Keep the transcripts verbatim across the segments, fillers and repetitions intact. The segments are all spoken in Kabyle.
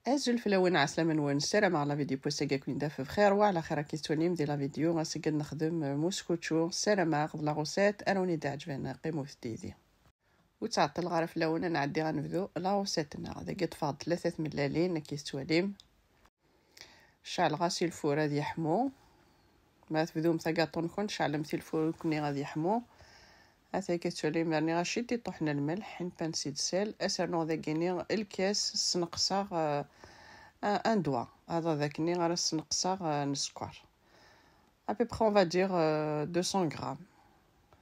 Azul fell-awen, ɛeslama-nwen, ssarameɣ la vidéo n wass-agi ad ken-id-taf bxir wa ɛla xir. Akka i tettwalim di la vidéo, ass-agi ad nexdem muskučču, ssarameɣ d la recette ara wen-id-iɛeǧben, qqimet yid-i. Ur ttɛeṭṭileɣ ara fell-awen, ad nɛeddi ad nebdu la recette-nneɣ. Dagi ṭṭfeɣ-d tlata tmellalin, akka i tettwalim. Ceɛleɣ-as i lfur ad yeḥmu. Ma tebdumt agaṭu-nkent, ceɛlemt i lfur-nkni ad yeḥmu. Ata akka tettwalim, rniɣ-as ciṭiṭuḥ n lmelḥ, une pincée de sel. Ad s-rnuɣ dagini lkas, sneqseɣ, euh, un, un doigt. Hada d akken ara sneqseɣ, euh, n sskeṛ. À peu près, on va dire, euh, deux cents grammes.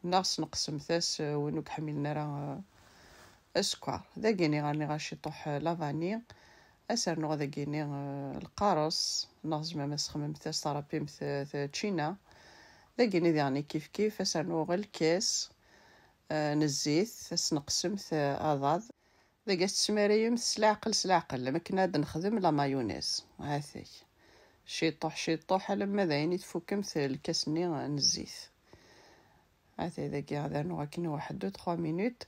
Neɣ sneqsemt-as, euh, win ur iḥemmlen ara, euh, sskeṛ. Dagini rniɣ-as ciṭuḥ, euh, la vanille. Ad s-rnuɣ dagini, euh, lqaṛes, neɣ tzemrem ad tesxedmem s tṛapimt, euh, tčina. Dagini diɣen kif kif, ad s-rnuɣ lkas, euh, n zzit, ad sneqsemt, euh, aḍad. Dagi ad s-tesmarayemt s leɛqel, s leɛqel, am akken ad nexdem la mayonnaise. Ha-t-ay. Ciṭuḥ, ciṭuḥ, alamma d ayen i tfukemt lkas-nni n zzit. Ha-t-ay dagi, ad rnuɣ akken waḥed, deux, trois minutes.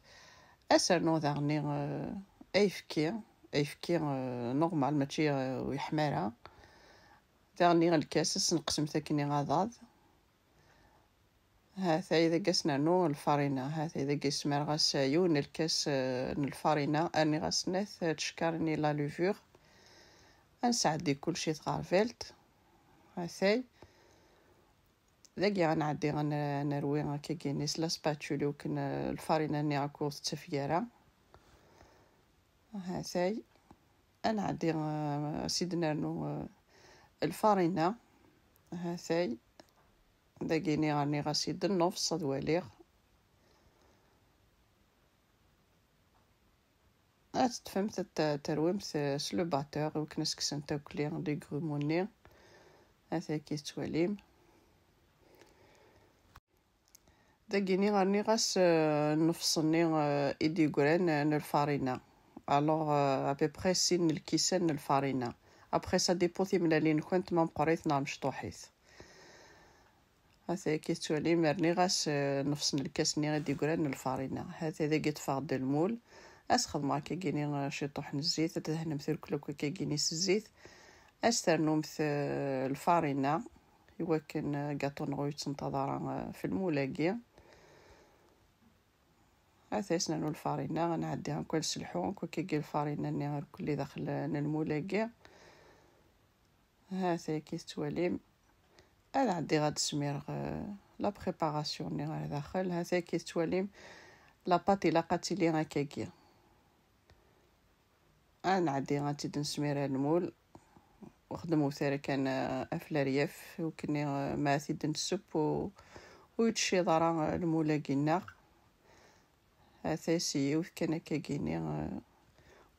Ad s-rnuɣ daɣni, euh, ayefki, ayefki, euh, normal, mačči, euh, ur yeḥma ara. Daɣni lkas, ad s-neqsemt akken i aḍad. Ha-t-ay dagi ad s-nernu lfarina. Ha-t-ay dagi smireɣ-as yiwen n lkas, eh, n lfarina, rniɣ-as snat tcekkarin n la levure. Ad nesɛeddi kulci tɣerbalt. Ha-t-ay. Dagi ad nɛeddi ad n-, nerwi akkagini s la spatule, iwakken, eh, lfarina-nni akk ur tettafeg ara. Ha-t-ay. Ad nɛeddi, eh, ad s-id-nernu, eh, lfarina. Ha-t-ay. Dagini rniɣ-as-id nnefs ad waliɣ. Ad teṭṭfemt ad t-, terwimt s le batteur, iwakken ad s-kksent akk les grumeaux-nni. Ata akka i tettwalim. Dagini rniɣ-as, euh, nnefs-nni, euh, i d-yeggran, euh, n lfarina. Alors, euh, à peu près sin n lkisan n lfarina. Après, ça dépend timellalin-nkent ma meqqrit neɣ mecṭuḥit. Ata akka i tettwalim, rniɣ-as, euh, nnefs n lkas-nni i d-yeggran n lfarina. Ata dagi ṭṭfeɣ-d lmul. Ad s-xedmeɣ akkagini, euh, ciṭuḥ n zzit, ad dehnemt irkel akk akkagini s zzit. Ad s-ternumt, euh, lfarina, iwakken, euh, agaṭu-nneɣ ur yettenṭaḍ ara, euh, f lmul-agi. Ata ad s-nernu lfarina, ad nɛeddi akk ad nselḥu akk akkagi lfarina-nni irkelli daxel n lmul-agi. Ata akka i tettwalim. Ad ɛeddiɣ ad d-smireɣ, euh, la préparation-nni ɣer daxel. Ata akka i tettwalim. La pâte ilaq ad tili akkagi. Ad nɛeddi ad tt-id-nesmir ar lmul. Xedmut ara kan, eh, af leryaf, iwakken, eh, ma ad t-id-nesseww u-, ur yettciḍ ara, eh, lmul-agi-nneɣ. Ata s yiwet kan akkagini, eh,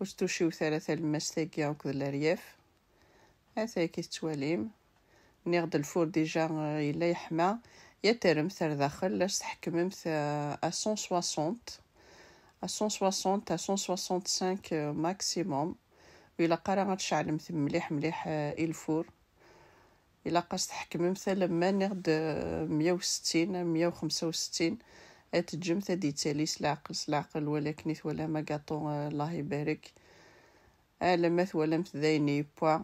ur stuciwet ara talemmast-agi akked leryaf. Ata akka i tettwalim. Nniɣ-d lfur déjà, euh, yella yeḥma. Ya terremt ar daxel, la s-tḥekmemt, euh, à cent soixante, à cent soixante, à cent soixante-cinq, euh, maximum. Ur ilaq ara ad tceɛlemt mliḥ mliḥ, euh, i lfur. Ilaq ad s-tḥekmemt alamma, nniɣ-d, euh, meyya u settin, meyya u xemsa u settin. Ad teǧǧemt ad d-yettali s leɛqel, s leɛqel, wala akken i twalam agaṭu, euh, Allah ibarek. Alamma twalamt d ayen yewwa,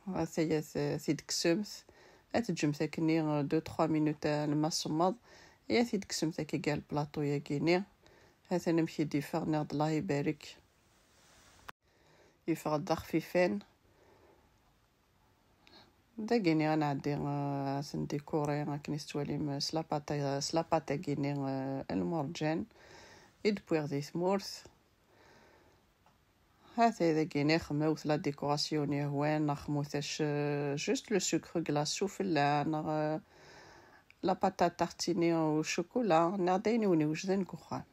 ɣas aya t-, t-id-kksemt, ad teǧǧemt akkenni deux trois minutes alamma semmeḍ, ad t-id-kksemt akka gar lplaṭu-yagi-ni. Hatan amek i d-yeffeɣ, nniɣ-d Allah ibarek. Yeffeɣ-d d axfifan. Dagini ad nɛeddi, eh, ad ten-dikuri akken i tettwalim, eh, s lapata, s lapata-gini, eh, lmurǧan i d-wwiɣ di tmurt. Hata dagini xemmet la décoration yehwan, neɣ xemmet-as, eh, juste le sucre glace s ufella, neɣ, eh, la pâte à tartiner au chocolat, neɣ d ayen i wen-iwejden deg uxxam.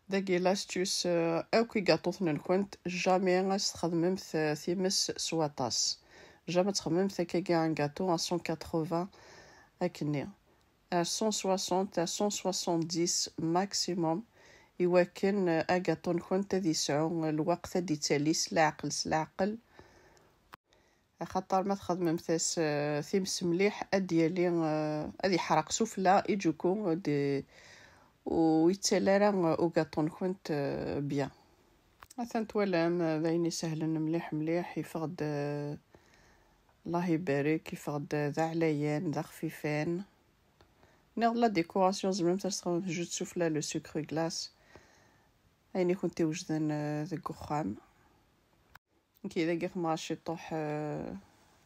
Dagi l'astuce, eh, akk igaṭuten-nkent, jamais ad s-txedmemt, eh, times s waṭas. Jamais ad txedmemt akkagi un gâteau à cent quatre-vingts akkenni. À cent soixante, à cent soixante-dix maximum, iwakken, eh, agaṭu-nkent ad yesɛu lweqt ad d-ittali s leɛqel, s leɛqel. Axaṭer ma txedmemt-as, eh, times mliḥ, ad d-yali, eh, ad yeḥreq sufella, iǧuku, ad, ur yettali ara, eh, ugaṭu-nkent, eh, bien. Atan twalam, d ayen isehlen mliḥ mliḥ, yeffeɣ-d, eh, Allah ibarek, yeffeɣ-d d aɛlayan, d axfifan. Nniɣ la décoration, tzemremt ad s-txedmemt jus de souffle, le sucre glace, ayen i kent-iwejden, eh, deg uxxam. Nekki dagi xedmeɣ ciṭuḥ, eh,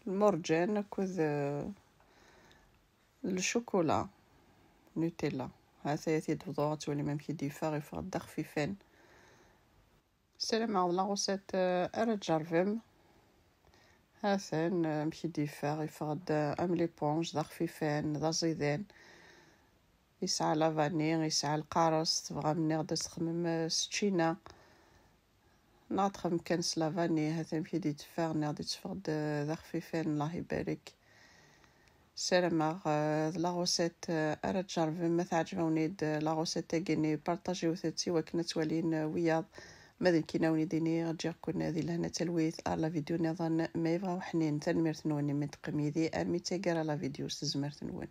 lmurǧan akked, eh, ccukula, Nutella. Ha-t-aya ad t-id-bḍuɣ, ad twalim amek i d-yeffeɣ, yeffeɣ-d d axfifan. Ssarameɣ d la recette, eh, ara tjerrbem. Ha-t-an, eh, amek i d-yeffeɣ, yeffeɣ-d, eh, am l'éponge, d axfifan, d aẓidan. Yesɛa la vanille, yesɛa lqares, tebɣam nniɣ-d ad txemmem, eh, s ččina. Neɣ ad txemmem kan s la vanille, ha-t-an amek i d-yetteffeɣ, nniɣ-d yetteffeɣ-d, eh, d axfifan, Allah ibarek. Ssarameɣ, eh, d la recette, eh, ara tjerrbem. Ma teɛǧeb-awen-id, eh, la recette-agi-nni, partagiwet-tt i wakken ad twalin, eh, wiyaḍ. Ma d nekkini ad wen-id-iniɣ, ǧǧiɣ-ken di lehna d talwit, ar la vidéo nniḍen, ma yebɣa uḥnin. Tanemmirt-nwen imi d-teqqim yid-i armi d taggara la vidéo s tezmert-nwen.